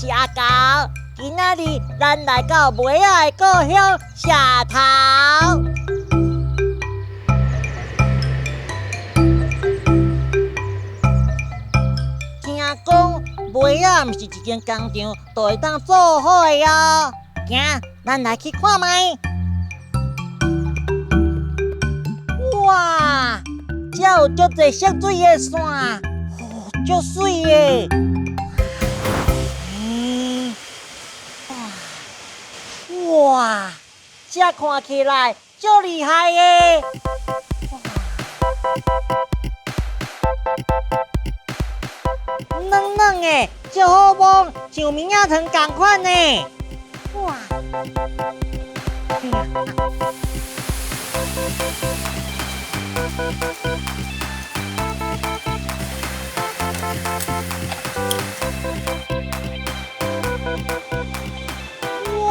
是阿猴。今仔日咱來到梅仔的故鄉社頭。聽講梅仔毋是一間工廠就會當做好的哦。行，咱來去看覓。哇，遮有足濟色水的線，哦，足媠的。哇，這看起來足厲害的。軟軟的，足好摸，像棉仔糖仝款呢。哇！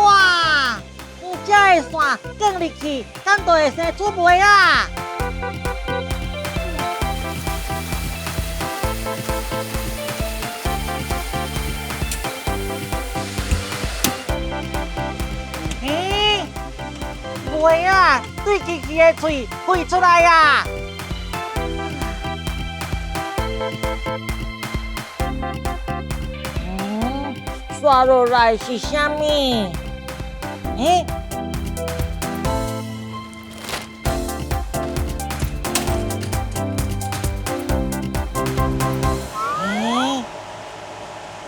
哇！這个線卷入去，敢就會生出梅仔？咦？梅仔對機器的喙飛出來啊！嗯，刷落來是啥物？欸？欸？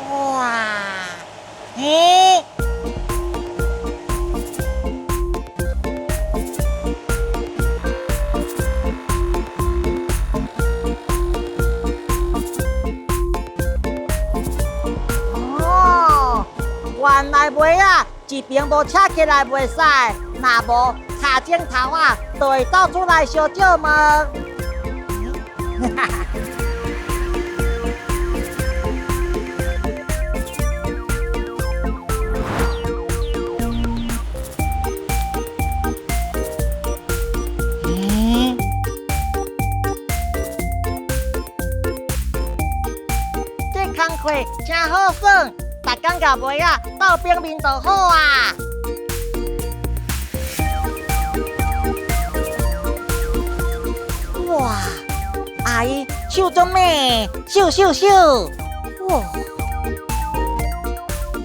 哇！欸？哦，原來梅仔一邊無扯起來袂使，若無跤指頭仔就會走出來相借問。哈哈。嗯，這工課真好耍，逐工共梅仔鬥反面就好啊。哇，阿姨手足猛，秀秀秀！哇，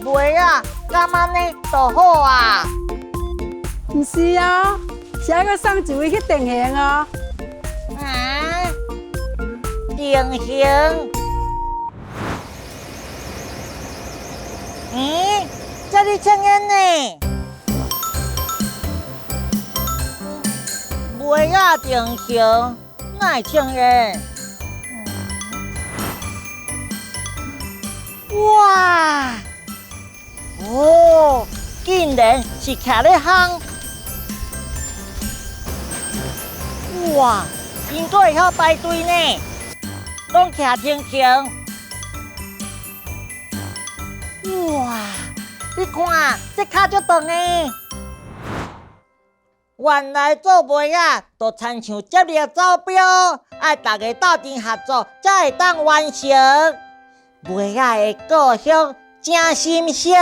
梅仔敢按呢就好啊？毋是哦，是愛閣送一位去定型哦。啊？定型？嗯，這裡抽煙呢？梅仔定型，哪會抽煙？哇！哦，竟然是徛咧烘！哇，𪜶閣會曉排隊呢，攏徛停停。哇！你看，這跤足長的。原來做梅仔，就親像接力走標，愛大家鬥陣合作，才會當完成。梅仔的故鄉真心適。